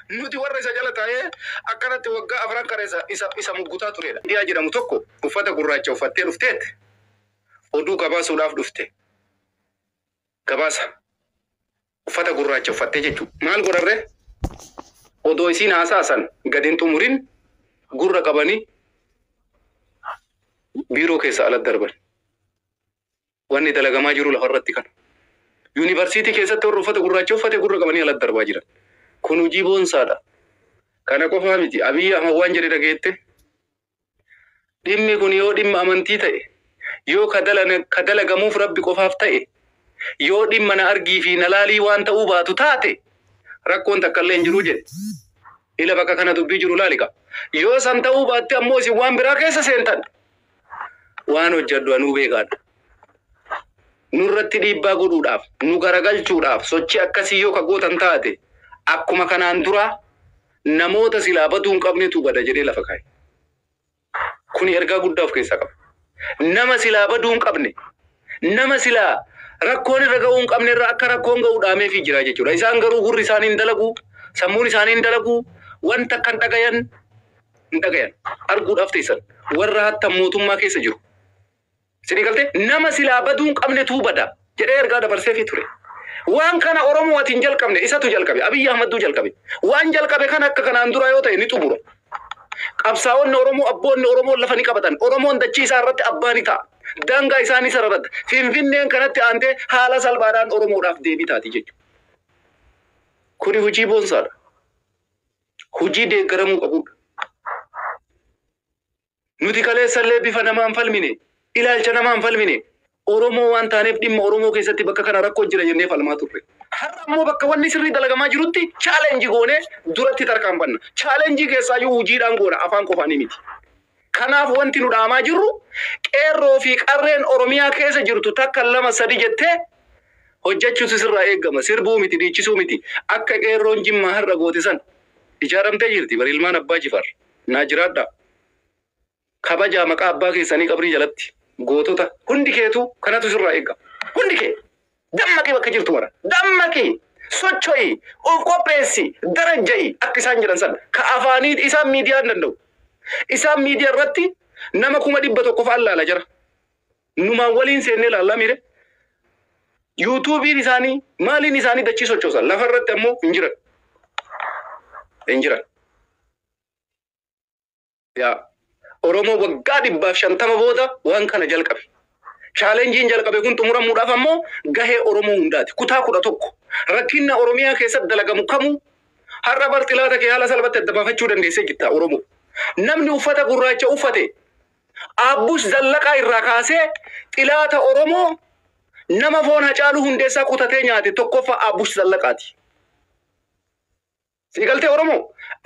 Nuti warra isa jala taa'ee akkanatti waggaa afran kana isa muggutaa turedha. Miidiyaa jedhamu tokko uffata gurraacha uffattee dhufteet oduu gabaasuudhaaf dhufte. Gabaasa uffata gurraacha uffattee jechuudha. Maal godharree? Odoo isiin haasaasan gadi hin xumurin gurra qabanii biiroo keessa ala darban. Wanni dalagamaa jiru lafarratti kana. Yuunivarsiitii keessatti warra uffata gurraacha uffate gurra qabanii ala darbaa jiran. Kun hojii boonsaadha. Kana qofaa miti. Abiyyi Ahmad waan jedhe dhageette. Dhimmi kun yoo dhimma amantii ta'e, yoo ka dalagamuuf Rabbi qofaaf ta'e, yoo dhimma na argii fi na laalii waan ta'uu baatu taate, rakkoon takka illee hin jiru jedhe. Ila bakka kana dubbii jiru laalika. Yoo san ta'uu baatte ammoo isin waan biraa keessa seentan. Waan hojjedhu anuu beekaadha. Nurratti dhiibbaa godhuudhaaf, nu garagalchuudhaaf sochii akkasii yoo ka gootan taate, akkuma kanaan dura namoota silaa baduu hin qabnetu bada jedhee lafa kaa'e. Kuni ergaa guddaa of keessaa qaba. Nama silaa baduu hin qabne, nama silaa rakkoon irra ga'uu hin qabne irra akka rakkoon ga'u dhaameefii jira jechuudha. Isaan garuu gurri isaanii hin dalagu, sammuun isaanii hin dalagu, wanta kan dhagayan hin dhagayan. Arguudhaaf teessan warra hatta mootummaa keessa jiru. Isinii galtee nama silaa baduu hin qabnetu bada jedhee ergaa dabarseefii ture. Waan kana Oromoo ati hin jalqabne, isatu jalqabe, Abiyyi Ahmadduu jalqabe. Waan jalqabe kana akka kanaan dura yoo ta'e ni xumura. Qabsaa'onni Oromoo, abboonni Oromoo lafa ni qabatan. Oromoon dachii isaa irratti abbaa ni ta'a. Daangaa isaa ni sararata. Finfinneen kanatti aantee haala salphaadhaan Oromoodhaaf deebii taati jechuudha. Kuni hojii boonsaadha. Hojii deeggaramuu qabudha. Nuti kaleessallee bifa namaan falmine, ilaalcha namaan falmine. Oromoo waan taaneef dhimma Oromoo keessatti bakka kana rakkoo jira jennee falmaa turre. Har'a ammoo bakka wanni sirrii dalagamaa jirutti challenge goonee duratti tarkaanfanna. Challenge keessaayyuu hojiidhaan goona, afaan qofaanii miti. Kanaaf wanti nu dhaamaa jirru qeerroo fi qarreen Oromiyaa keessa jirtu takka lama sadi jettee hojjechuutu sirraa eegama. Sirbuu miti, dhiichisuu miti. Akka qeerroon Jimmaa har'a goote san ijaaramtee jirti. Bari ilmaan Abbaa Jifaar. Naa jiraadhaa. Kabajaa maqaa abbaa keessanii qabrii jalatti gootota hundi keetu kanatu sirraa eegama. Hundi kee dammaqii bakka jirtu mara. Dammaqii, socho'i, of qopheessi, darajja'i akka isaan jedhan san. Ka afaanii isaan miidiyaa hin danda'u. Isaan miidiyaa irratti nama 100,000 fa'aan laala jira. Numaan waliin seennee laallaa miire. Yuutuubiin isaanii maaliin isaanii dachii sochoosan, lafa irratti ammoo hin jiran. Hin jiran. Yaa Oromoo, waggaa 150 booda waan kana jalqabe. Challengeiin jalqabe kun xumuramuudhaaf ammoo gahee Oromoo hundaati. Kutaa 11. Rakkinna Oromiyaa keessatti dalagamu kamuu har'a bar xilaata kee haala salphatti adda baafachuu dandeessee jirta Oromoo. Namni uffata gurraacha uffate Aabbush Zallaqaa irraa kaasee xilaata Oromoo nama foon Hacaaluu Hundeessaa kutatee nyaate tokkoffaa Aabbush Zallaqaati. Siigaltee Oromoo?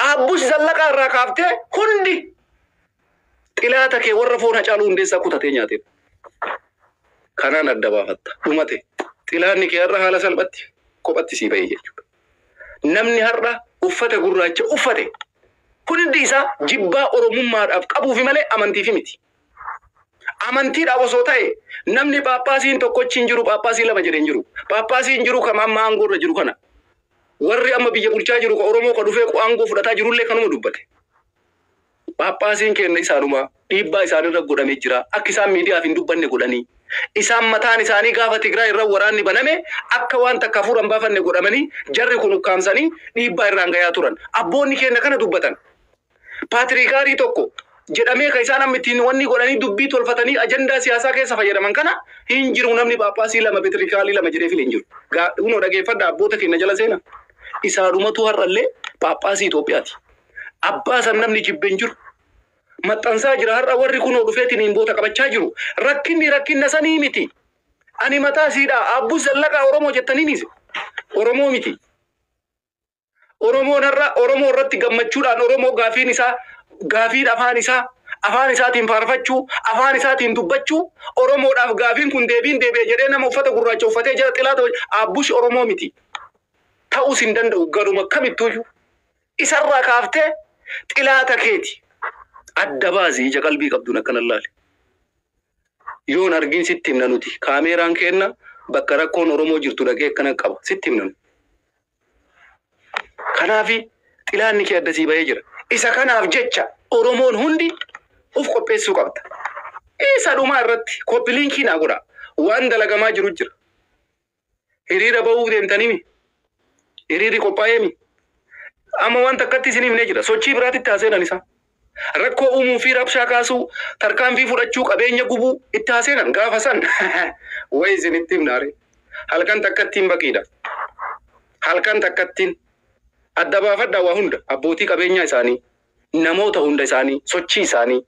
Aabbush Zallaqaa irraa kaaftee hundi xilaata kee warra foon Hacaaluu Hundeessaa kutatee nyaate. Kanaan adda baafatta. Dhumate. Xilaanni kee har'a haala salphatti kophatti sii bahee jechuudha. Namni har'a uffata gurraacha uffate hundi isaa jibbaa Oromummaadhaaf qabuufi malee amantiifi miti. Amantiidhaaf osoo ta'e namni Phaaphaasiin tokkochi hin jiru, Phaaphaasii lama jedhe hin jiru. Phaaphaasii hin jiru kam amma aangoo irra jiru kana. Warri amma biyya bulchaa jiru ka Oromoo ka dhufee aangoo fudhataa jirullee kanuma dubbate. Phaaphaasiin kenna isaanuma dhiibbaa isaanirra godhamee jira. Akka isaan miidiyaaf hin dubbanne godhanii. Isaan mataan isaanii gaafa Tigraay irra waraanni baname akka waan takka hafuura hin baafanne godhamanii jarri kun ukkaamsanii dhiibbaa irraan gayaa turan. Abboonni keenya kana dubbatan. Paatirikaarii tokko jedhamee kan isaan amma ittiin wanni godhanii dubbii tolfatanii ajandaa siyaasaa keessa fayyadaman kana hin jiru, namni Phaaphaasii lama, petrikaalii lama jedhee file hin jiru. Kunoo dhageeffadha, abboota keenya jala seena. Isaanumatu har'allee Phaaphaasii Itoophiyaati. Abbaa san namni jibbe hin jiru. Maxxansaa jira har'a warri kunoo dhufeetiin hin boota qabachaa jiru. Rakkinni rakkinna sanii miti. Ani mataa siidhaa Abbus Zallaqaa Oromoo jettaniinis Oromoo miti. Oromoon har'a Oromoo irratti gammachuudhaan Oromoo gaafiin isaa gaafiin afaan isaa afaan isaatiin faarfachuu, afaan isaatiin dubbachuu, Oromoodhaaf gaafiin kun deebiin deebi'e jedhee nama uffata gurraacha uffatee jala xilaata Abbush Oromoo miti. Ta'uus hin danda'u garuma kamittuuyyuu. Isarraa kaaftee xilaata keeti. Adda baasi ija qalbii qabduun akkana laale. Yoon argin sitti himna nuti. Kaameeraan keenna bakka rakkoon Oromoo jirtu dhaqee akkana qaba. Sitti himna nu. Kanaafi Xilaanni kee addasii bahee jira. Isa kanaaf jecha Oromoon hundi uf qopheessuu qabda. Isa dhumaa irratti copy linkii naa godha. Waan dalagamaa jiru jira. Hiriira bahuu deemtanii hiriirri qophaa'eemi. Amma waan takkatti isin himnee jira. Sochii biraatti haaseenan isaa. Rakkoo uumuu fi rabshaa kaasuu, tarkaanfii fudhachuu, qabeenya gubuu itti haaseenan gaafa san. Wayi isinitti himnaare. Halkan takkattiin baqiidha. Halkan takkattiin adda baafadhaa waa hunda abbootii qabeenyaa isaanii, namoota hunda isaanii, sochii isaanii,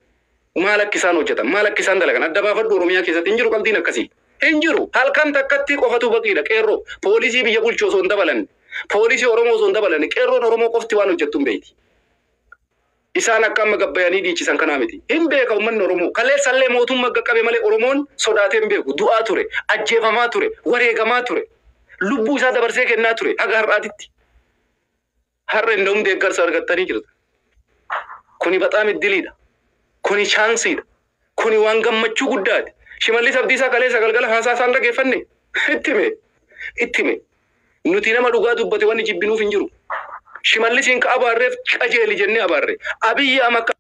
maal akka isaan hojjetan, maal akka isaan dalagan adda baafadhu. Oromiyaa keessatti hin jiru qaltiin akkasii. Hin jiru. Halkan takkatti qofatu baqiidha. Qeerroo poolisii biyya bulchu osoo hin dabalanne, poolisii Oromoo osoo hin dabalanne, qeerroon Oromoo qofti waan hojjettu hin beekti. Isaan akka amma gabbayanii dhiichisan kanaa miti. Hin beeka uummanni Oromoo. Kaleessallee mootummaa qaqqabe malee Oromoon sodaatee hin beeku. Du'aa ture, ajjeefamaa ture, wareegamaa ture. Lubbuu isaa dabarsee kennaa ture haga har'aatitti. Har'a hin da'um deeggarsa argattanii jirtu. Kuni baxaam iddiliidha. Kuni chaansiidha. Kuni waan gammachuu guddaati. Shimallis Abdiisaa kaleessa galgala haasaa isaan dhageeffanne. Itti hime. Itti hime. Nuti nama dhugaa dubbate wanni jibbinuuf hin jiru. Shimallisiin ka abaarreef qajeeli jennee abaarre. Abiyyi amma akka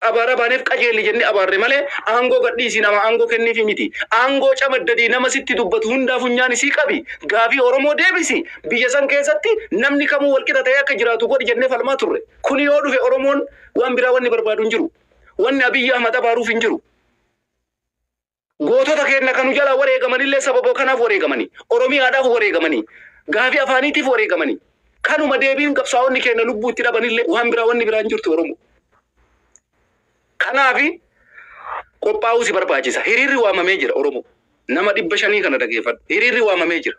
abaara baaneef qajeeli jennee abaarre malee aangoo gadhiisii nama aangoo kenniifi miti. Aangoo camaddadii nama sitti dubbatu hundaa funyaan isii qabi. Gaafii Oromoo deebisi. Biyya san keessatti namni kamuu walqixa ta'ee akka jiraatu godhi jennee falmaa turre. Kuni yoo dhufe Oromoon waan biraa wanni barbaadu hin jiru. Wanni Abiyyi Ahmad abaaruuf hin jiru. Gootota keenya kanu jalaa wareegamanillee sababa kanaaf wareegamanii. Oromiyaadhaaf wareegamanii. Gaafii afaaniitiif wareegamanii. Kanuma deebiin qabsaa'onni keenya lubbuu itti dhabanillee waan biraa wanni biraa hin jirtu Oromoo. Kanaafi qophaa'uu si barbaachisa. Hiriirri waamamee jira Oromoo. Nama 500 kana dhageeffadhu. Hiriirri waamamee jira.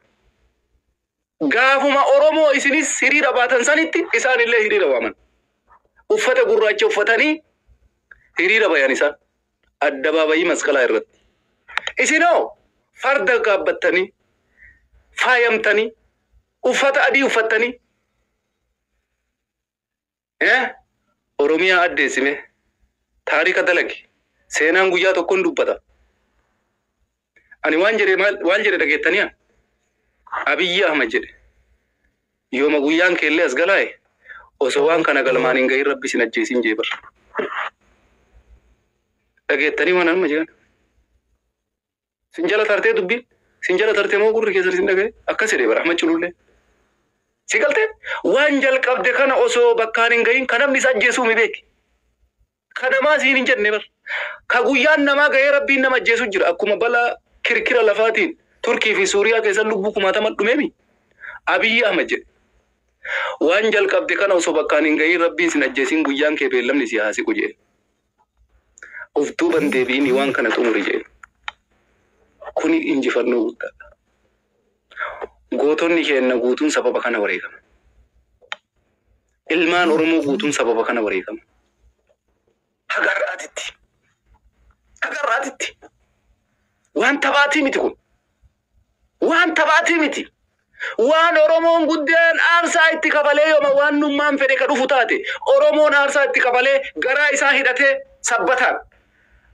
Gaafuma Oromoo isinis hiriira baatan sanitti isaanillee hiriira waaman. Uffata gurraacha uffatanii hiriira bayan isaan. Addabaabayii masqalaa irratti. Isinoo farda gaabbattanii, faayamtanii, uffata adii uffattanii, Oromiyaa addeessime taarika dalagi. Seenaan guyyaa tokkoon dubbata. Ani waan jedhe maal waan jedhe dhageettanii Abiyyi Ahmad jedhe. Yooma guyyaan keellee as galaa'e osoo waan kana galmaan hin gahin Rabbi isin ajjeesin jee bar. Dhageettanii waan amma jedhan. Sin jala tartee dubbiin sin jala tartee moo gurri keessan isin dhagaye akkas jedhee bara Ahmad Culullee. Si galtee waan jalqabde kana osoo bakkaan hin gahin kan namni isa ajjeesuu mi beeki. Ka namaa siin hin jenne bar. Ka guyyaan namaa gahee Rabbiin nama ajjeesu jira. Akkuma balaa kirkira lafaatiin Turkii fi Suuriyaa keessa lubbuu kumaatama dhumeemi. Abiyyi Ahmad jedhe. Waan jalqabde kana osoo bakkaan hin gahin Rabbiin sin ajjeesin guyyaan kee beellamni si haa siqu jedhe. Of duuban deebi'ini waan kana xumuri jedhe. Kuni injifannoo guddaadha. Gootonni keenya guutuun sababa kana wareegama. Ilmaan Oromoo guutuun sababa kana wareegama. Haga har'aatitti. Haga har'aatitti. Waan taphaatii miti kun. Waan taphaatii miti. Waan Oromoon guddaan aarsaa itti kafalee yooma waan nummaan fedhe ka dhufu taate Oromoon aarsaa itti kafalee garaa isaa hidhatee sabbataan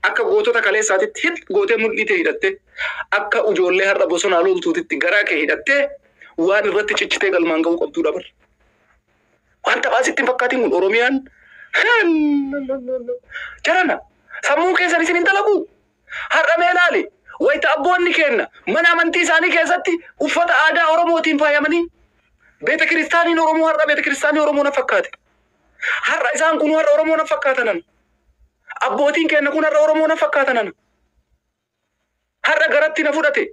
akka gootota kaleessaatitti hid gootee mul'itee hidhattee akka ijoollee har'a bosonaa loltuutitti garaa kee hidhattee waan irratti cichitee galmaan ga'uu qabduudha bar. Waan taphaa sitti hin fakkaatin kun Oromiyaan jarana sammuun keessan isin hin dalagu. Har'a mee ilaali wayita abboonni keenya mana amantii isaanii keessatti uffata aadaa Oromootiin faayamanii beeta kiristaaniin Oromoo har'a beeta kiristaanii Oromoo na fakkaate. Har'a isaan kun har'a Oromoo na fakkaatanan. Abbootiin keenya kun har'a Oromoo na fakkaatanan. Har'a garatti na fudhate.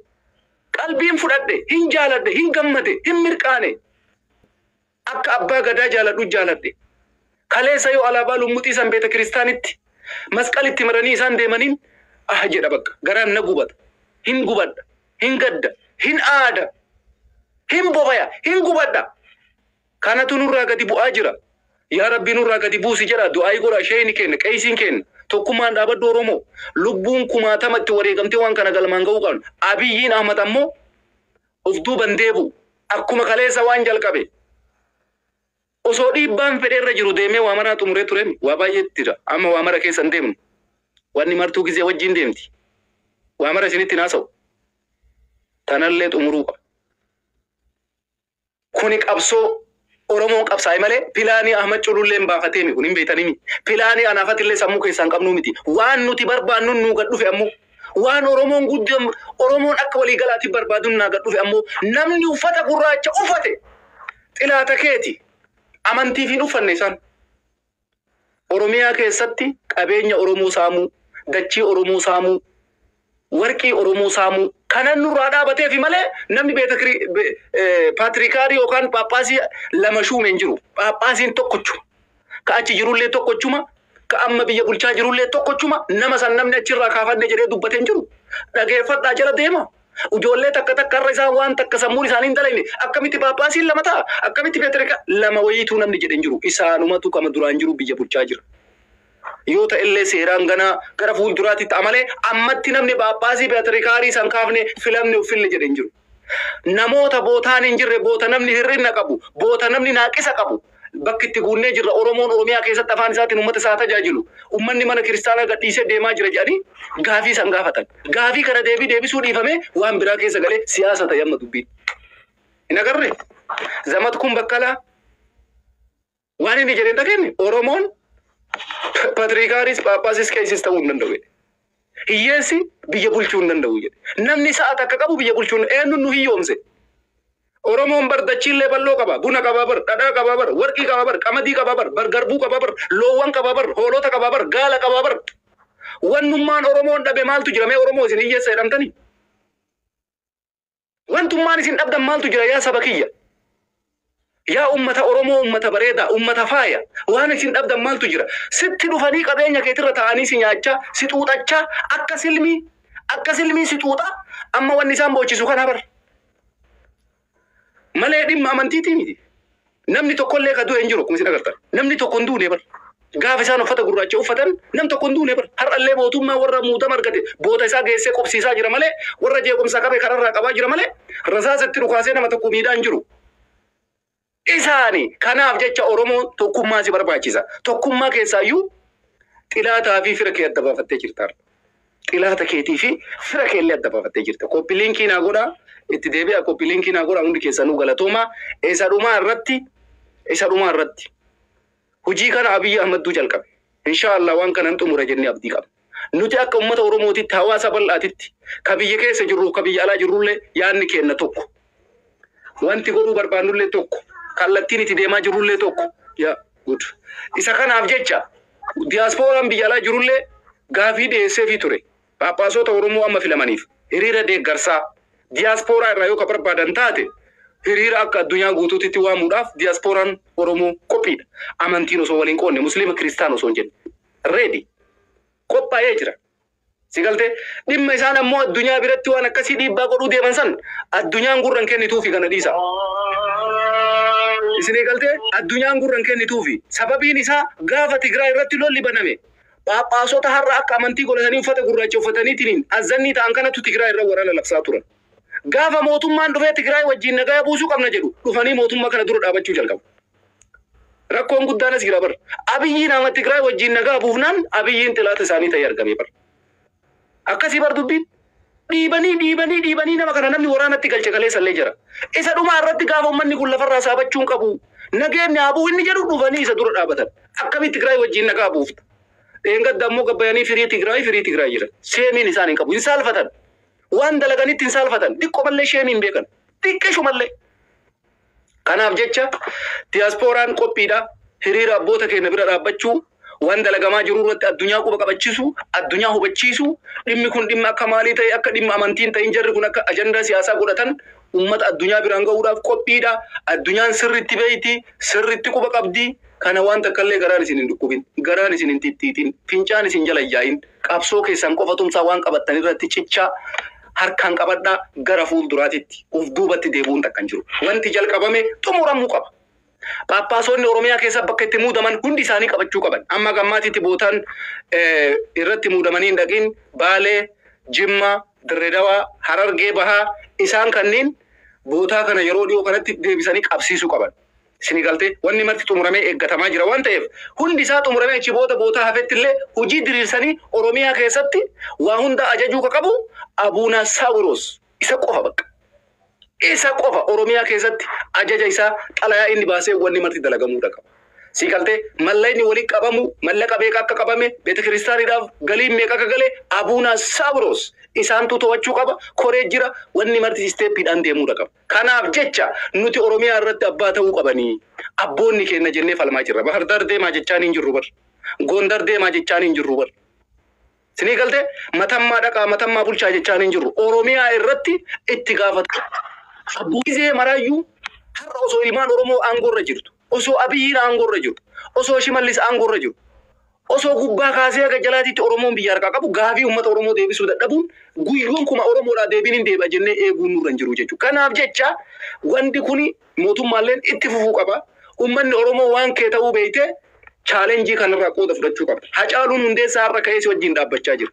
Qalbiin fudhadhe, hin jaaladhe, hin gammade, hin mirqaane. Akka abbaa gadaa jaaladhu jaaladhe. Kaleessa yoo alaabaa lummuxii san beeta kiristaanitti masqalitti maranii isaan deemaniin ah jedha bakka garaan na gubata. Hin gubadha, hin gadda, hin aada, hin bobaya, hin gubadha. Kanatu nurraa gadi bu'aa jira. Yaa Rabbi nurraa gadi buusi jedha du'aayi godha sheeyni kenna qeeysiin kenna. Tokkummaan dhaabadhu Oromoo. Lubbuun kumaatamatti wareegamtee waan kana galmaan ga'uu qabna. Abiyyiin Ahmad ammoo of duuban deebi'u. Akkuma kaleessa waan jalqabe. Osoo dhiibbaan fedheerra jiru deemee waa maraa xumuree ture waa baay'eetti jira. Amma waa mara keessa hin deemnu. Wanni martuu gizee wajjin deemti. Waa mara isinitti haasa'u. Tanallee xumuruu qaba. Kuni qabsoo Oromoon qabsaa'e malee pilaanii Ahmad Cululleen baafatee mi kun hin beektanii. Pilaanii anaafatillee sammuu keessaa hin qabnuu miti. Waan nuti barbaannu nuu gad dhufe ammoo waan Oromoon guddam Oromoon akka waliigalaatti barbaadu naa gad dhufe ammoo namni uffata gurraacha uffate xilaata keeti amantiif hin uffanne isaan. Oromiyaa keessatti qabeenya Oromoo saamuu, dachii Oromoo saamuu, warqii Oromoo saamuu kanan nurraa dhaabateefi malee namni beeta paatrikaarii yookaan paappaasii lama shuume hin jiru. Paappaasiin tokkochuma. Ka achi jirullee tokkochuma. Ka amma biyya bulchaa jirullee tokkochuma. Nama san namni achirraa kaafanne jedhee dubbatee hin jiru. Dhageeffadhaa jala deema. Ijoollee takka takka irra isaan waan takka sammuun isaanii hin dalagne akkamitti paappaasiin lama ta'a, akkamitti peetrika lama wayiituu namni jedhe hin jiru. Isaanumatu kama duraan jiru biyya bulchaa jira. Yoo ta'ellee seeraan ganaa gara fuulduraatti ta'a malee ammatti namni paappaasii peetrikaarii san kaafne filamne uffille jedhe hin jiru. Namoota bootaan hin jirre, boota namni hir'ina qabu, boota namni naaqisa qabu bakki itti guunnee jirra. Oromoon Oromiyaa keessatti afaan isaatiin uummata isaa tajaajilu. Uummanni mana kiristaanaa gadhiisee deemaa jira jedhanii gaafii san gaafatan. Gaafii kana deebii deebisuu dhiifamee waan biraa keessa galee siyaasa ta'e amma dubbiin. Hin agarre? Zamat kun bakkalaa waan inni jedheen dhageenye, Oromoon patriikaaris paappaasis qeesis ta'uu hin danda'u jedhe. Hiyyeessi biyya bulchuu hin danda'u jedhe. Namni sa'a takka qabu biyya bulchuu hin, eenyuun nu hiyyoomse? Oromoon bar dachiillee bal'oo qaba. Buna qaba bar, dhadhaa qaba bar, warqii qaba bar, qamadii qaba bar, bar garbuu qaba bar, loowwan qaba bar, hoolota qaba bar, gaala qaba bar. Wannummaan Oromoon dhabe maaltu jira? Mee Oromoo isin hiyyeessa jedhamtanii? Wantummaan isin dhabdan maaltu jira yaa saba kiyya? Yaa ummata Oromoo, ummata bareedaa, ummata faaya. Waan isin dhabdan maaltu jira? Sitti dhufanii qabeenya keetirra taa'anii si nyaachaa, si xuuxachaa, akka silmii si xuuxa. Amma wanni isaan boochisu kana bar. Malee dhimma amantiitii miti. Namni tokkollee ka du'e hin jiru akkuma isin agartan. Namni tokko hin duune bar. Gaafa isaan uffata gurraacha uffatan nam tokko hin duune bar. Har'allee mootummaa warra muudama argate boota isaa geessee qobsiisaa jira malee, warra jeequmsa qabe kararraa qabaa jira malee, rasaasa itti dhukaasee nama tokko miidhaa hin jiru. Isaani kanaaf jecha Oromoon tokkummaa si barbaachisa. Tokkummaa keessaayyuu xilaataa fi fira kee adda baafattee jirta. Xilaata keetii fi fira kee illee adda baafattee jirta. Copy linkii naa godhaa. Itti deebi'a, copy linkii naa godhaa, hundi keessanuu galatooma. Isa dhumaa irratti, isa dhumaa irratti. Hojii kana Abiyyi Ahmadduu jalqabe. Inshaallah waan kanan xumura jennee abdii qabna. Nuti akka uummata Oromootitti, hawaasa bal'aatitti, ka biyya keessa jirru, ka biyya alaa jirrullee yaadni keenna tokko. Wanti godhuu barbaannullee tokko. Kallattiin itti deemaa jirrullee tokko. Yaa good. Isa kanaaf jecha diyaaspooraan biyya alaa jirullee gaafii dhiyeesseefii ture. Paappaasota Oromoo amma filamaniif hiriira deeggarsaa diyaaspooraa irraa yoo ka barbaadan taate, hiriira akka addunyaa guutuutitti waamuudhaaf diyaaspooraan Oromoo qophiidha. Amantiin osoo waliin qoonne, Musliima Kiristaan osoo hin jenne. Ready. Qophaa'ee jira. Si galtee? Dhimma isaan ammoo addunyaa biratti waan akkasii dhiibbaa godhuu deeman san addunyaan gurran kennituufi kana dhiisa. Isinii galtee? Addunyaan gurran kennituufi. Sababiin isaa gaafa Tigraay irratti lolli baname paappaasota har'a akka amantii godhatanii uffata gurraacha uffataniitiin azzannii ta'an kanatu Tigraay irra waraana labsaa turan. Gaafa mootummaan dhufee Tigraay wajjin nagaa buusuu qabna jedhu dhufanii mootummaa kana dura dhaabachuu jalqabu. Rakkoon guddaan as jira bar. Abiyyiin nama Tigraay wajjin nagaa buufnaan Abiyyiin xilaata isaanii ta'ee argame bar. Akkasii bar dubbiin. Dhiibanii dhiibanii dhiibanii nama kana namni waraanatti galche kaleessallee jira. Isa dhumaa irratti gaafa uummanni kun lafarraa saabachuun qabu. Nageenyi haa bu'u inni jedhu dhufanii isa dura dhaabatan. Akkamitti Tigraay wajjin nagaa buufta? Dheengadda ammoo gabbayanii firii Tigraay, firii Tigraay jedhan. Shame iin isaan hin qabu. Hin saalfatan. Waan dalaganitti hin saalfatan. Xiqqoo mallee shame iin beekan. Xiqqishu mallee. Kanaaf jecha diyaaspooraan qophiidha. Hiriira abboota keenya bira dhaabbachuu, waan dalagamaa jiru irratti addunyaa quba qabachiisu, addunyaa hubachiisu, dhimmi kun dhimma akka maalii ta'e, akka dhimma amantiin ta'in, jarri kun akka ajandaa siyaasaa godhatan uummata addunyaa biraan gahuudhaaf qophiidha. Addunyaan sirritti beeyti, sirritti quba qabdi. Kana waan takkallee garaan isin hin dhukkubin, garaan isin hin xixxiitin, fincaan isin jala hin yaa'in, qabsoo keessan qofa tumsaa, waan qabattan irratti cichaa harkaan qabadhaa gara fuulduraatitti, of duubatti deebi'uun takka hin jiru. Wanti jalqabame xumuramuu qaba. Paappaasonni Oromiyaa keessa bakka itti muudaman hundi isaanii qabachuu qaban. Amma gammaatitti bootaan irratti muudamanii hin dhaqin Baalee, Jimma, Dirredawaa, Harargee Bahaa, isaan kanneen bootaa kana yeroo dhiyoo kanatti deebisanii qabsiisuu qaban. Isinii galtee? Wanni marti xumuramee eeggatamaa jira waan ta'eef hundi isaa xumuramee achi booda bootaa hafetti illee hojii diriirsanii Oromiyaa keessatti waa hunda ajajuu ka qabu Abuuna Saawiroos isa qofa bakka. Isa qofa Oromiyaa keessatti ajaja isaa, xalayaa inni baasee wanni marti dalagamuudha qaba. Sii galtee? Mallaqni walitti qabamu, mallaqa meeqa akka qabame, beeta kiristaaniidhaaf galiin meeqa akka gale, Abuunaa Saabroos isaantu to'achuu qaba. Koree jira, wanni marti steppiidhaan deemuudha qaba. Kanaaf jecha nuti Oromiyaa irratti abbaa ta'uu qabanii abboonni keenya jennee falmaa jirra. Bahar Dar deemaa jechaan hin jirru bar. Gondar deemaa jechaan hin jirru bar. Sinii galtee? Matammaa dhaqaa, Matammaa bulchaa jechaan hin jirru. Oromiyaa irratti itti gaafata. Abbootii maraayyuu har'a osoo ilmaan Oromoo aangoorra jirtu, osoo Abiyyiin aangoorra jiru, osoo Shimallis aangoorra jiru, osoo gubbaa kaasee haga jalaatitti Oromoon biyya harkaa qabu, gaafii uummata Oromoo deebisuu dadhabuun guyyoon kuma Oromoodhaa deebiin hin deebi'a jennee eeguun nurra hin jiru jechuudha. Kanaaf jecha wanti kuni mootummaalleen itti fufuu qaba. Uummanni Oromoo waan kee ta'uu beeyte challenge kanarraa qooda fudhachuu qaba. Hacaaluun Hundeessaa har'a ka'ee si wajjin dhaabbachaa jira.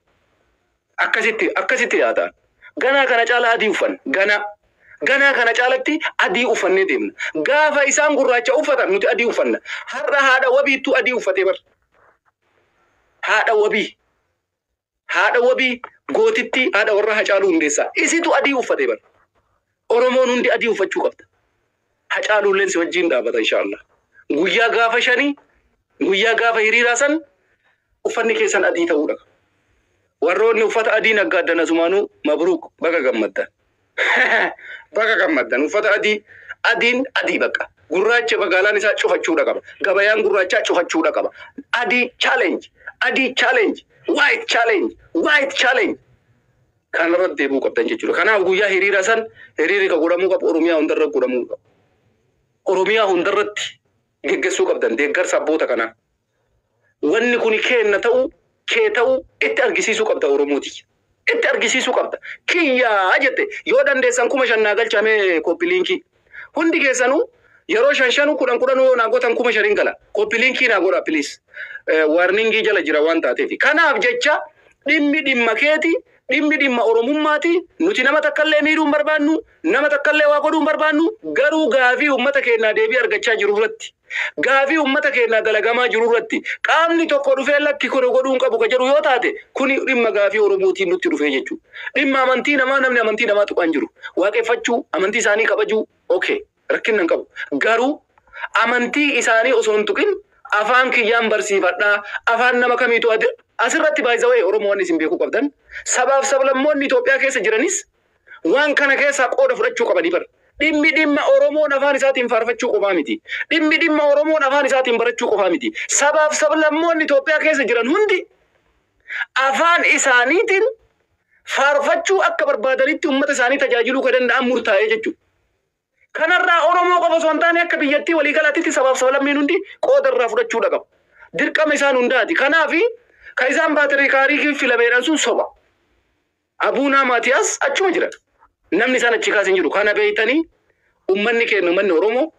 Akkasitti akkasitti yaataan. Ganaa kana caala adii uffanna. Ganaa. Ganaa kana caalatti adii uffannee deemna. Gaafa isaan gurraacha uffatan nuti adii uffanna. Har'a haadha wabiittuu adii uffatee bar. Haadha wabii. Haadha wabii gootitti, haadha warra Hacaaluu Hundeessaa. Isitu adii uffatee bar. Oromoon hundi adii uffachuu qabda. Hacaaluulleen si wajjin dhaabbata inshaallah. Guyyaa gaafa 5, guyyaa gaafa hiriiraa san uffanni keessan adii ta'uudha. Warroonni uffata adii naggaaddan asumaanuu mabruuk, baga gammaddan. Baga gammaddan. Uffata adii, adiin adii bakka. Gurraacha magaalaan isaa cufachuudha qaba. Gabayaan gurraachaa cufachuudha qaba. Adii challenge, adii challenge, white challenge, white challenge. Kanarratti deebi'uu qabdan jechuudha. Kanaaf guyyaa hiriira san hiriirri kan godhamuu qabu Oromiyaa hundarra godhamuu qaba. Oromiyaa hundarratti geggeessuu qabdan deeggarsa abboota kanaa. Wanni kun keenna ta'uu, kee ta'uu itti argisiisuu qabda Oromooti. Itti argisiisuu qabda. Kiyyaa jette yoo dandeessan 5,000 naa galchamee copy link. Hundi keessanuu yeroo shan shanu, kudhan kudhan yoo naa gootan 5,000n gala. Copy link naa godha, please. Warning jala jira waan taateef. Kanaaf jecha dhimmi dhimma keeti, dhimmi dhimma Oromummaati. Nuti nama takkallee miidhuu hin barbaannu, nama takkallee waa godhuu hin barbaannu, garuu gaafii uummata keenyaa deebii argachaa jiru irratti, gaafii uummata keenyaa dalagamaa jiru irratti qaamni tokko dhufee lakki kun godhuu hin qabu ka jedhu yoo taate, kuni dhimma gaafii Oromootiin nutti dhufee jechuudha. Dhimma amantii namaa, namni amantii namaa tuqaan jiru. Waaqeffachuu, amantii isaanii kabajuu, okay, rakkinna hin qabu. Garuu amantii isaanii osoo hin tuqin afaan kiyyaan barsiifadhaa, afaan nama kamiitu asirratti baay'isawee. Oromoo, wanni isin beekuu qabdan, sabaaf sablammoonni Itoophiyaa keessa jiranis waan kana keessaa qooda fudhachuu qabanii bara. Dhimmi dhimma Oromoon afaan isaatiin faarfachuu qofaa miti. Dhimmi dhimma Oromoon afaan isaatiin barachuu qofaa miti. Sabaaf sablammoonni Itoophiyaa keessa jiran hundi afaan isaaniitiin faarfachuu akka barbaadanitti uummata isaanii tajaajiluu kan danda'an murtaa'ee jechuudha. Kanarraa Oromoo qofa osoo hin taane akka biyyattii waliigalaatti sabaaf sablammiin hundi qooda irraa fudhachuudha qabu. Dirqama isaan hundaati. Kanaafi kan isaan paatriyaarkii filameedhaan sun soba. Abuunaa Maatiyaas achuma jira. Namni isaan achi kaasin jiru. Kana beeytanii uummanni keenya, uummanni Oromoo,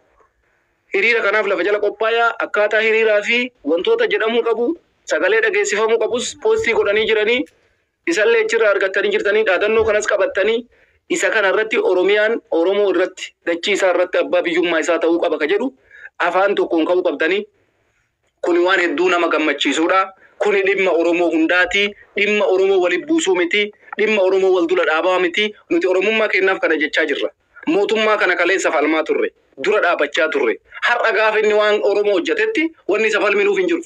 hiriira kanaaf lafa jala qophaayaa. Akkaataa hiriiraa fi wantoota jedhamuu qabu, sagalee dhageessifamuu qabus post godhanii jiranii, isallee achirraa argattanii jirtanii, dhaadannoo kanas qabattanii, isa kana irratti Oromiyaan Oromoo irratti dachii isaa irratti abbaa biyyummaa isaa ta'uu qaba ka jedhu afaan tokkoon ka'uu qabdanii. Kuni waan hedduu nama gammachiisudha. Kuni dhimma Oromoo hundaati. Dhimma Oromoo walitti buusuu miti. Dhimma Oromoo wal dura dhaabaa miti. Nuti Oromummaa keenyaaf kana jechaa jirra. Mootummaa kana kaleessa falmaa turre. Dura dhaabachaa turre. Har'a gaafa inni waan Oromoo hojjetetti wanni isa falminuuf hin jiru.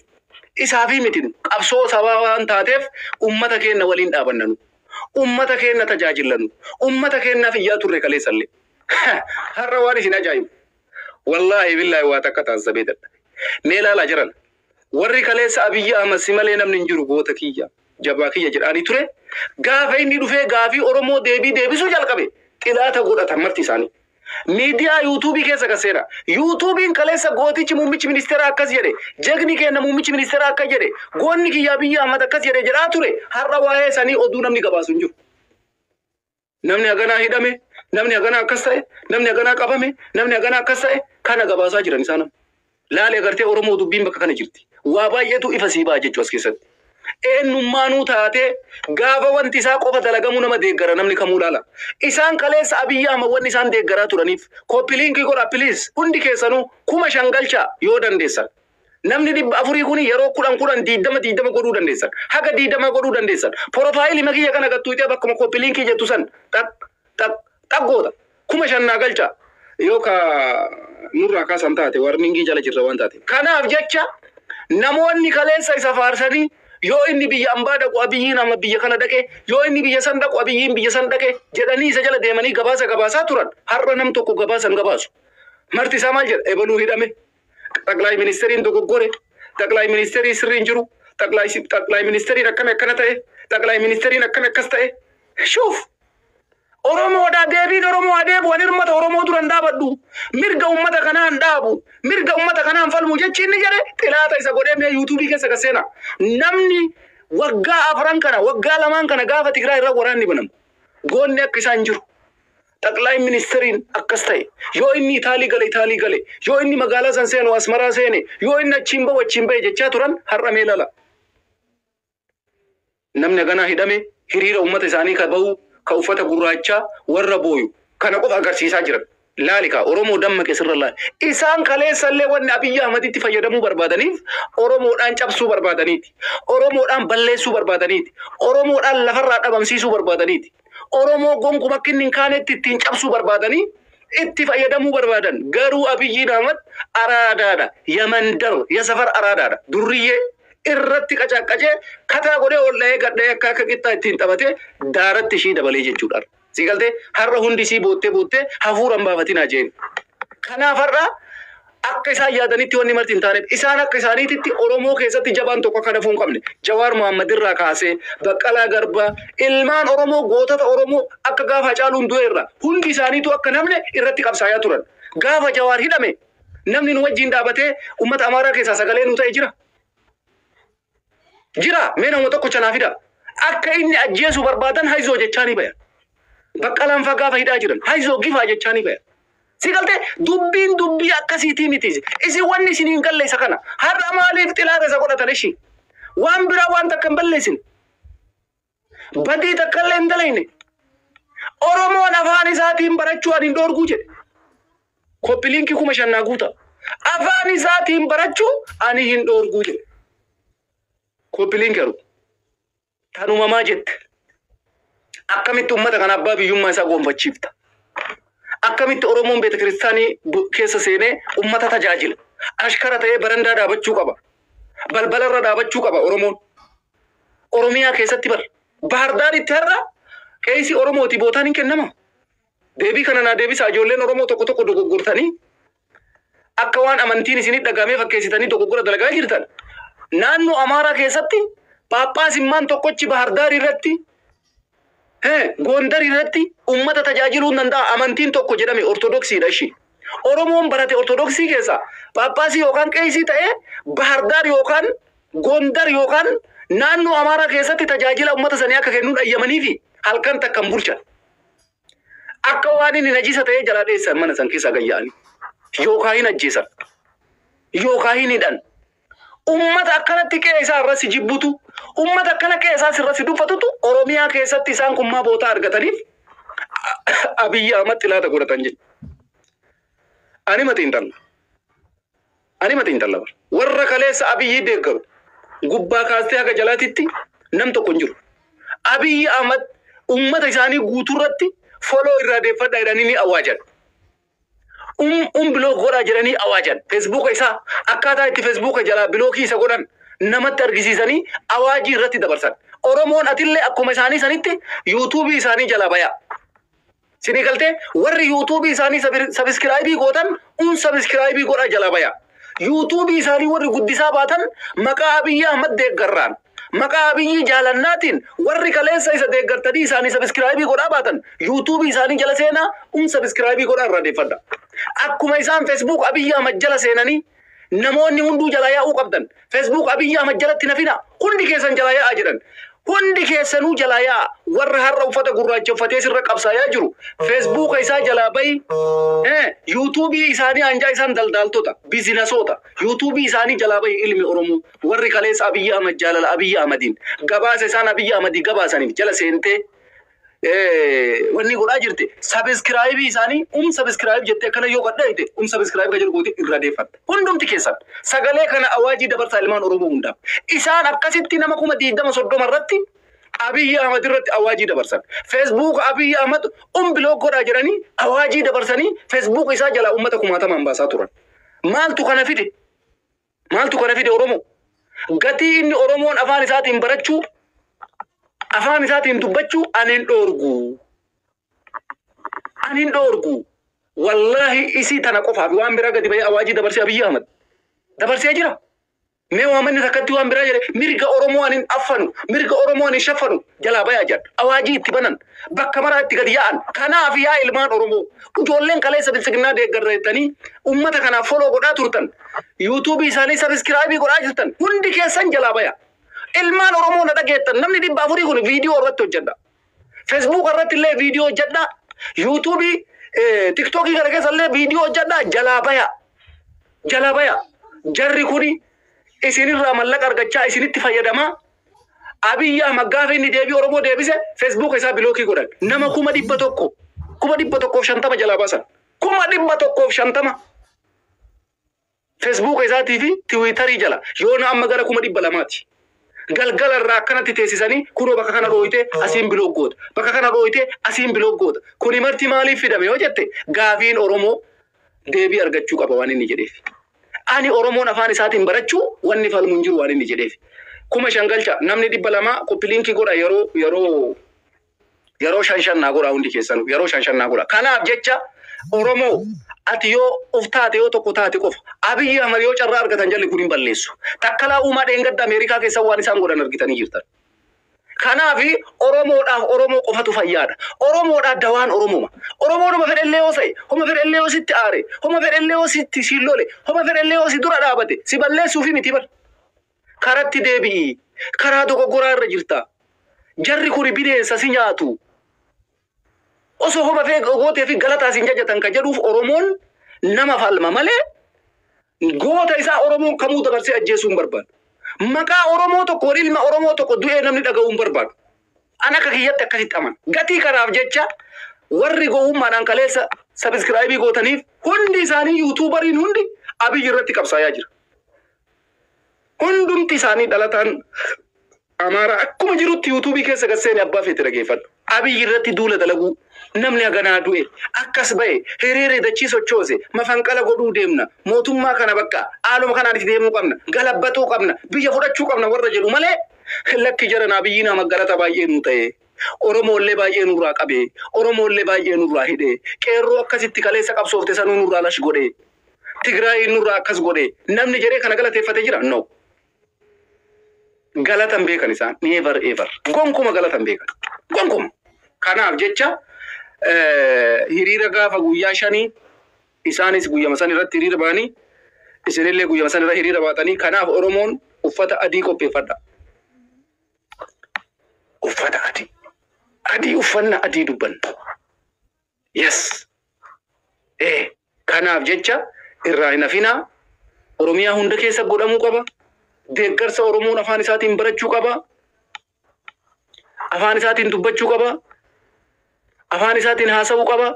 Isaafii miti, qabsoo sabaa waan taateef ummata keenya waliin dhaabannanu. Ummata keenya tajaajilanu. Ummata keenyaaf iyyaa turre kaleessallee. Har'a waan isin ajaa'ibu. Wallaahi billaahi waa takka taasisabee dadha. Mee ilaalaa jiran. Warri kaleessa Abiyyi Ahmad si malee namni hin jiru, goota kiyya, jabaa kiyya jedhaanii ture. Gaafa inni dhufee gaafii Oromoo deebii deebisuu jalqabe xilaata godhatan marti isaanii. Miidiyaa YouTubeii keessa kan seena. YouTubeiin kaleessa gootichi muummichi ministeeraa akkas jedhe, jagni keenya muummichi ministeeraa akkas jedhe, goonni kiyya Abiyyi Ahmad akkas jedhe jedhaa ture. Har'a waa'ee sanii oduu namni gabaasu hin jiru. Namni haganaa hidhame, namni haganaa akkas ta'e, namni haganaa qabame, namni haganaa akkas ta'e kana gabaasaa jiran isaan. Laali agartee, Oromoo, dubbiin bakka kana jirti. Waa baay'eetu ifa sii ba'a jechuu as keessatti. Eenyummaanuu taatee gaafa wanti isaa qofa dalagamuu nama deeggara namni kamuu laala. Isaan kaleessa Abiyyi Ahmad wanni isaan deeggaraa turaniif, copy link godha please, hundi keessanuu 5,000 galchaa yoo dandeessan. Namni 400 kun yeroo 10 10, 20 20 godhuu dandeessan. Haga 20 godhuu dandeessan. Profile makiyya kana gattuutee bakkuma copy link jettu san xaq xaq xaq goota. 5,000 naa galcha. Yoo ka nurraa kaasan taate warningii jala jirra waan taate. Kanaaf jecha namoonni kaleessa isa faarsanii yoo inni biyya ambaa dhaqu Abiyyiin amma biyya kana dhaqe, yoo inni biyya san dhaqu Abiyyiin biyya san dhaqe jedhanii isa jala deemanii gabaasa gabaasaa turan. Har'a nam tokko gabaasa hin gabaasu. Marti isaa maal jedha? Ebaluu hidhame. Xaqlaay ministeeriin dogoggore. Xaqlaay ministeerii sirrii hin jiru. Xaqlaay ministeeriin akkami akkana ta'e. Xaqlaay ministeeriin akkami akkas ta'e. Shuuf. Oromoodhaa deebiin Oromoo adeemu ani uummata Oromoo dura hin dhaabadhu. Mirga uummata kanaa hin dhaabu. Mirga uummata kanaa hin falmu jechi inni jedhe xilaata isa godhee mee yuutuubii keessa gad seena. Namni waggaa 4 kana waggaa 2 kana gaafa Tigraay irra waraanni banamu. Goonni akka isaan jiru. Xaqlaay ministeeriin akkas ta'e. Yoo inni Itaalii gale Itaalii gale. Yoo inni magaalaa san seenu Asmaraa seene. Yoo inni achiin bahu achiin bahe jechaa turan har'a mee lala. Namni ganaa hidhame hiriira uummata isaanii ka bahu ka uffata gurraachaa warra booyu kana qofa agarsiisaa jiran. Laali kaa Oromoo dammaqe sirra laali. Isaan kaleessallee wanni Abiyyi Ahmaditti fayyadamuu barbaadaniif Oromoodhaan cabsuu barbaadaniiti. Oromoodhaan balleessuu barbaadaniiti. Oromoodhaan lafarraa dhabamsiisuu barbaadaniiti. Oromoo gonkumaa akka inni hin kaanetti ittiin cabsuu barbaadanii itti fayyadamuu barbaadan. Garuu Abiyyi Ahmad araadaadha. Yamandar yasafar araadaadha. Durriyyee irratti qacaqqacee kataa godhee ol dha'ee gad dha'ee akka akka qixxaa ittiin taphatee daaratti ishii dabalee jechuudha. Si galtee har'a hundi isii boottee boottee hafuura hin baafatinaa jeen. Kanaaf har'a akka isaan yaadanitti wanni marti hin taaneef isaan akka isaaniititti Oromoo keessatti jabaan tokko akka dafuu hin qabne Jawaar Mohaammed irraa kaasee Baqqalaa Garbaa ilmaan Oromoo gootota Oromoo akka gaafa Hacaaluun du'e irraa hundi isaaniitu akka namne irratti qabsaayaa turan. Gaafa Jawaar hidhame namni nu wajjin dhaabatee uummata Amaaraa keessaa sagalee nu ta'e jira. Jira mee nama tokko chanaa fida. Akka inni ajjeesuu barbaadan hayzoo jechaa ni bayan. Baqqalaan faa gaafa hidhaa jiran hayzoo gifaa jechaa ni bayan. Si galtee dubbiin dubbii akkasiitii miti. Isin wanni isin hin galle isa kana. Har'a maaliif xilaata isa godhatan ishii? Waan biraa waan takka hin balleessin. Badii takka illee hin dalayne. Oromoon afaan isaatiin barachuu ani hin dhoorguu jedhe. Koppiliinkii 5,000 naa guuta. Afaan isaatiin barachuu ani hin dhoorguu jedhe. Koppiliinkii garuu tanumamaa jette. Akkamitti uummata kana abbaa biyyummaa isaa gonfachiifta? Akkamitti Oromoon beeta kiristaanii keessa seenee uummata tajaajila? Ashkara ta'ee barandaa dhaabachuu qaba. Balbalarra dhaabachuu qaba Oromoon. Oromiyaa keessatti bar. Bahardaaritti har'a qeesii Oromooti bootaan hin kennama. Deebii kana naa deebisaa ijoolleen Oromoo tokko tokko dogoggortanii akka waan amantiin isinit dhagahamee fakkeessitanii dogoggora dalagaa jirtan. Naannoo Amaaraa keessatti Phaaphaas immaan tokkochi Bahardaar irratti Gondar irratti uummata tajaajiluu hin danda'a. Amantiin tokko jedhame Ortodoksiidha ishii. Oromoon barate Ortodoksii keessa Phaaphaasii yookaan qeesii ta'ee Bahardaar yookaan Gondar yookaan naannoo Amaaraa keessatti tajaajila uummata sanii akka kennuun ayyamanii fi halkan takka hin bulchan. Akka waan inni najisa ta'ee jalaa dheessan mana san keessa gayya'anii. Yookaan hin ajjeesan. Yookaan hin hidhan. Uummata akkanatti qe'ee isaa irratti jibbutu, uummata akkana qe'ee isaa irratti dubbatutu Oromiyaa keessatti isaan kun maa bootaa argataniif Abiyyi Ahmad xilaata godhatan jechuudha. Ani mati hin Ani mati hin bara. Warra kaleessa Abiyyi deeggaru gubbaa kaastee haga jalaatitti nam tokko hin jiru. Abiyyi Ahmad uummata isaanii guutuurratti foloo irraa deeffadhaa jedhanii ni awwaajan. Block godhaa jedhanii awaajan. Feesbuuka isaa akkaataa itti feesbuuka jalaa bilookii isa godhan namatti argisiisanii awaajii irratti dabarsan. Oromoon atillee akkuma isaanii sanitti yuutuubii isaanii jalaa bayaa. Sinii galtee warri yuutuubii isaanii sabiskiraayibii gootan un sabiskiraayibii godhaa jalaa bayaa. Yuutuubii isaanii warri guddisaa baatan maqaa Abiyyi Ahmad deeggarraan. Maqaa Abiyyi jaalannaatiin warri kaleessa isa deeggartanii isaanii sabiskiraayibii godhaa baatan yuutuubii isaanii jala seenaa un sabiskiraayibii godhaa irraa deeffadha. Akkuma isaan feesbuuk Abiyyi Ahmad jala seenanii namoonni hunduu jalaa yaa'uu qabdan. Feesbuuk Abiyyi Ahmad jalatti nafina hundi keessan jalaa yaa'aa jedhan. Hundi keessanuu jalaa yaa'a. Warra har'a uffata gurraacha uffatee sirra qabsaayaa jiru. Feesbuuka isaa jalaa bahi. Yuutuubii isaanii anjaa isaan daldaaltota, biizinasoota. Yuutuubii isaanii jalaa bahi ilmi Oromoo. Warri kaleessa Abiyyi Ahmad jaalala Abiyyi Ahmadiin gabaasa isaan Abiyyi Ahmadii gabaasaniif jala seentee wanni godhaa jirte sabiskiraayibii isaanii sabiskiraayib jettee akkana yoo gadhaayite sabiskiraayib ka jedhu goote irraa deeffatta. Hundumti keessan sagalee kana awaajii dabarsaa ilmaan Oromoo hundaaf. Isaan akkasitti nama 20,000 30 irratti Abiyyi Ahmad irratti awaajii dabarsan. Facebook Abiyyi Ahmad unblock godhaa jedhanii awaajii dabarsanii Facebook isaa jalaa uummata kumaatamaan baasaa turan. Maaltu kana fide? Maaltu kana fide Oromoo? Gatii inni Oromoon afaan isaatiin barachuu, afaan isaatiin dubbachuu ani hin dhoorgu. Ani hin dhoorgu. Wallaahi isii tana qofaaf waan biraa gadi bahee awaajii dabarsee Abiyyi Ahmad dabarsee jira. Mee waamanni takkatti waan biraa jedhe mirga Oromoo ani hin affanu, mirga Oromoo ani hin shaffanu jalaa bayaa jedha. Awaajii itti banan, bakka maraa itti gadi yaa'an. Kanaaf yaa ilmaan Oromoo, ijoolleen kaleessa biltsiginnaa deeggarra jettanii uummata kanaaf follow godhaa turtan, yuutuubii isaanii subscribe godhaa jirtan, hundi keessan jalaa baya. Ilmaan Oromoo na dhageettan namni 400 kun viidiyoo irratti hojjedha. Facebook irratti illee viidiyoo hojjedha. Yuutuubii, tiktookii kana keessa illee viidiyoo hojjedha. Jalaa baya. Jalaa baya. Jarri kuni isinirraa mallaqa argachaa isinitti fayyadamaa. Abiyyi Ahmad gaafa inni deebii Oromoo deebise Facebook isaa block godhan. Nama 100,000, 150,000 jalaa baasan. 150,000. Facebook isaatii fi Tiwiitarii jala yoona amma gara 200,000ti. Galgala irraa akkanatti teessisanii kunoo bakka kana dhooyite asiin block goota. Bakka kana dhooyite asiin block goota. Kuni marti maaliif fidame yoo jette gaafiin Oromoo deebii argachuu qaba waan inni jedheef. Ani Oromoon afaan isaatiin barachuu wanni falmu hin jiru waan inni jedheef. 5,000 galcha namni 200 copy link godha yeroo shan shan naa godha hundi keessanuu yeroo shan shan naa godha. Kanaaf jecha Oromoo ati yoo uf taate yoo tokko taate qofa Abiyyi Ahmad yoo carraa argatan jalli kun hin balleessu. Takkalaa Uumaa dheengadda Ameerikaa keessa waan isaan godhan argitanii jirtan. Kanaaf Oromoodhaaf Oromoo qofatu fayyaadha. Oromoodhaaf dawaan Oromoma. Oromoodhuma fedhellee yoo ta'e, homa fedhellee yoo sitti aare, homa fedhellee yoo sitti siin lole, homa fedhellee yoo si dura dhaabate, si balleessuufi miti bar. Karatti deebi'i. Karaa dogoggoraa irra jirta. Jarri kuni bineensa si nyaatu. Osoo homa fee gootee fi galataa siin jajjatan kan jedhuuf Oromoon nama falma malee goota isaa Oromoon kamuu dabarsee ajjeesuu hin barbaadu. Maqaa Oromoo tokko ilma Oromoo tokko du'ee namni dhaga'uu hin barbaadu. An akka kiyyatti akkasitti amana. Gatii kanaaf jecha warri gowwummaadhaan kaleessa subscribe gootaniif hundi isaanii yuutuubariin hundi Abiyyi irratti qabsaayaa jira. Hundumti isaanii dhalataan Amaaraa akkuma jirutti yuutuubii keessa gad seeni abbaa feete dhageeffadhu. Abiyyi irratti duula dalaguu namni haganaa du'e akkas ba'e hiriirri dachii sochoose mafanqala godhuu deemna mootummaa kana bakka haaluma kanaan itti deemuu qabna galabbatuu qabna biyya fudhachuu qabna warra jedhu malee lakki jaran Abiyyi nama galata baay'ee nuu ta'e Oromoollee baay'ee nurraa qabe Oromoollee baay'ee nurraa hidhe qeerroo akkasitti kaleessa qabsoofte sanuu nurraa lash godhe Tigraayiin nurraa akkas godhe namni jedhee kana galateeffate jira no. Galatan beekan isaan never ever gonkuma galatan beekan gonkuma. Kanaaf jecha hiriira gaafa guyyaa 5 isaanis guyyama san irratti hiriira ba'anii isinillee guyyama san irra hiriira baatanii kanaaf Oromoon uffata adii qopheeffadha. Uffata adii. Adii uffanna adii dubbanna. Yes. Kanaaf jecha irraa hin hafinaa. Oromiyaa hunda keessa godhamuu qaba. Deeggarsa Oromoon afaan isaatiin barachuu qaba. Afaan isaatiin dubbachuu qaba. Afaan isaatiin haasa'uu qaba.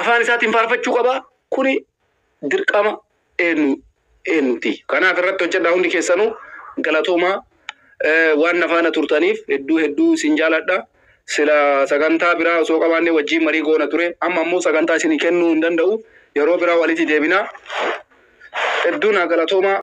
Afaan isaatiin faarfachuu qaba. Kuni dirqama eenyuti. Kanaaf irratti hojjedhaa hundi keessanuu galatoomaa waan na faana turtaniif hedduu hedduu isin jaaladha. Sila sagantaa biraa osoo qabaannee wajjin marii goona ture. Amma ammoo sagantaa isinii kennuu hin danda'u. Yeroo biraa walitti deebinaa. Hedduu naa galatoomaa.